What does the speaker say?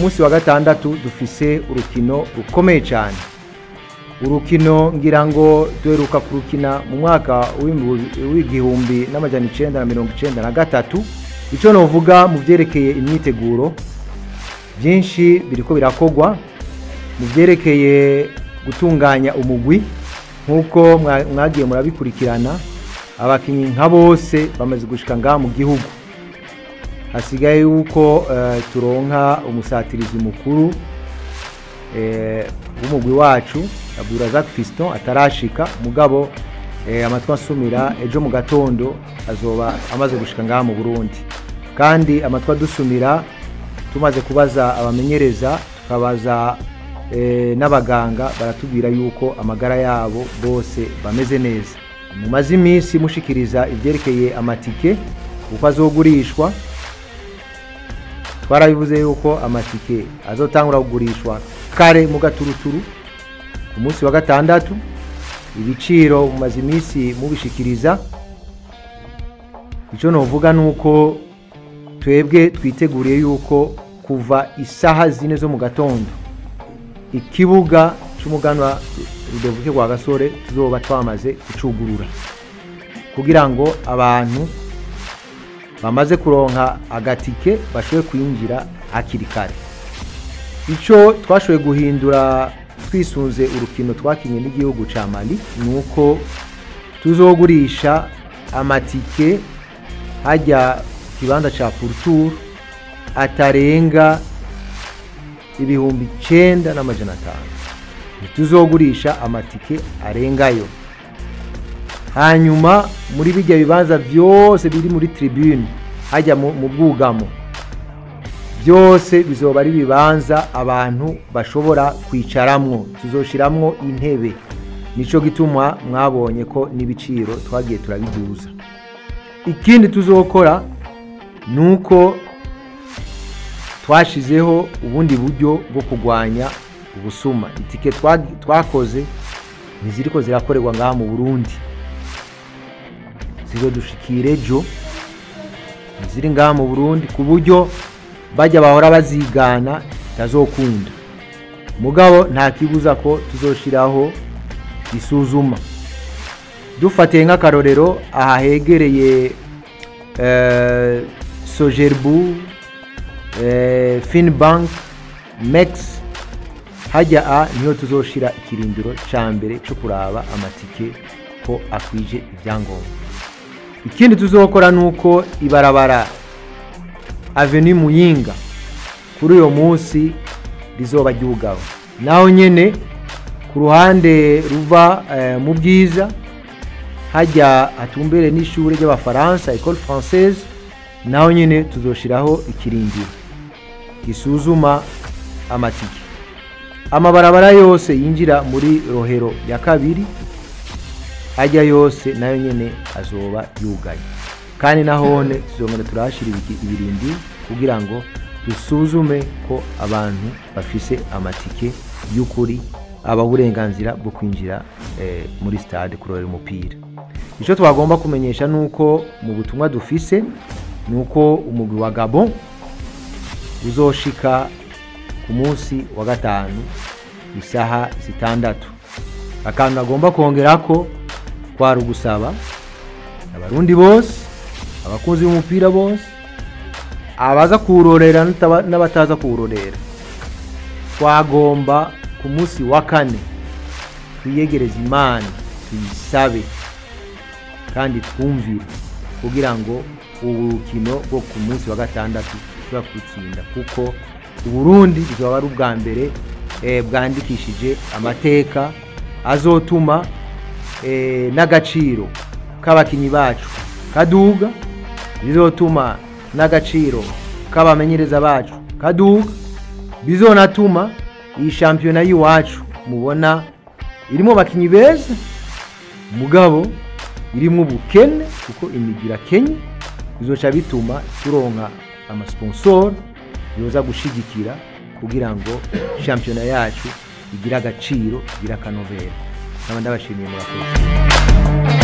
Munsi wa gatandatu dufise urukino rukomeye cyane, urukino ngira ngo duheruka kurukina mu mwaka w'1993. Icyo novuga mu byerekeye imyiteguro, byinshi biriko birakogwa mu byerekeye gutunganya umugwi nk'uko mwagiye murabikurikirana. Abakinyi nka bose bamaze gushika ngaha mu gihugu, hasigaye yuko turonka umusatirizi mukuru w'umugwi wacu Abdurazak Fiston atarashika, mugabo amatwi asumira ejo mu gatondo azoba amaze gushika ngaha mu Burundi. Kandi amatwi adusumira tumaze kubaza abamenyereza, tukabaza n'abaganga, baratubwira yuko amagara yabo bose bameze neza. Mumaze iminsi mushikiriza ivyerekeye amatike uko azogurishwa. Twarabivuze yuko amatike azotangura kugurishwa kare mu gaturuturu ku munsi wa gatandatu. Ibiciro mumaze iminsi mubishikiriza. Icyo novuga nuko twebwe twiteguriye yuko kuva isaha 4 zo mu gatondo ikibuga c'umuganwa Rudoviko Rwagasore tuzoba twamaze kucugurura, kugira ngo abantu bamaze kuronka agatike bashobore kwinjira hakiri kare. Icyo twashoboye guhindura twisunze urukino twakinye n'igihugu ca Mali nuko tuzogurisha amatike hajya kibanza ca Pourtour atarenga 9500. Tuzogurisha amatike arengayo. Hanyuma muri bijya bibanza byose biri muri tribune hajya mu bwugamo byose bizoba ari bibanza abantu bashobora kwicaramwo, tuzoshiramwo intebe. Nico gituma mwabonye ko n'ibiciro twagiye turabiduza. Ikindi tuzokora nuko twashizeho ubundi buryo bwo kugwanya ubusuma. Itike twakoze ntiziriko zirakorerwa ngaha mu Burundi, zizodushikira ejo, ziri ngaha mu Burundi ku buryo bajya bahora bazigana tazokunda. Mugabo nta kibuza ko tuzoshiraho isuzuma. Dufatiye nk'akarorero aha hegereye Sogerbu, Finbank, Mex, hajya a niho tuzoshira ikirindiro ca mbere cyo kuraba amatike ko akwije ibyangombwa. Ikindi tuzokora nuko ibarabara Avenue Muyinga kuri uyo munsi rizoba ryugawe. Naho nyene ku ruhande ruva mu Bwiza hajya atumbere n'ishure ry'Abafaransa École Française, naho nyene tuzoshiraho ikirindiro gisuzuma amatike. Amabarabara yose yinjira muri Rohero ya kabiri ajya yose nayo nyene azoba yugaye. Kandi nahone tuzongera turashira ibirindi kugira ngo dusuzume ko abantu bafise amatike y'ukuri aba uburenganzira bwo kwinjira muri stade kurorera umupira. Ico twagomba kumenyesha nuko mu butumwa dufise nuko umugwi wa Gabon uzoshika ku munsi wa gatanu isaha 6. Akantu agomba kongerako kwari ugusaba abarundi bose, abakunzi b'umupira bose, abaza kurorera n'abataza kurorera, twagomba ku munsi wa kane twiyegereze Imana, tuyisabe kandi twumvire kugira ngo urukino rwo ku munsi wa gatandatu dushobora kurutsinda, kuko Uburundi buzoba ari ubwa mbere bwandikishije amateka azotuma n'agaciro k'abakinyi bacu kaduga, bizotuma n'agaciro k'abamenyereza bacu kaduga, bizonatuma iyi shampiyona y'iwacu mubona irimo abakinyi beza, mugabo irimo ubukene, kuko imigwi irakenye, bizoca bituma turonka amasponsor yoza gushigikira kugira ngo shampiyona yacu igire agaciro, igire akanovera. Nkaba ndabashimiye, murakoze.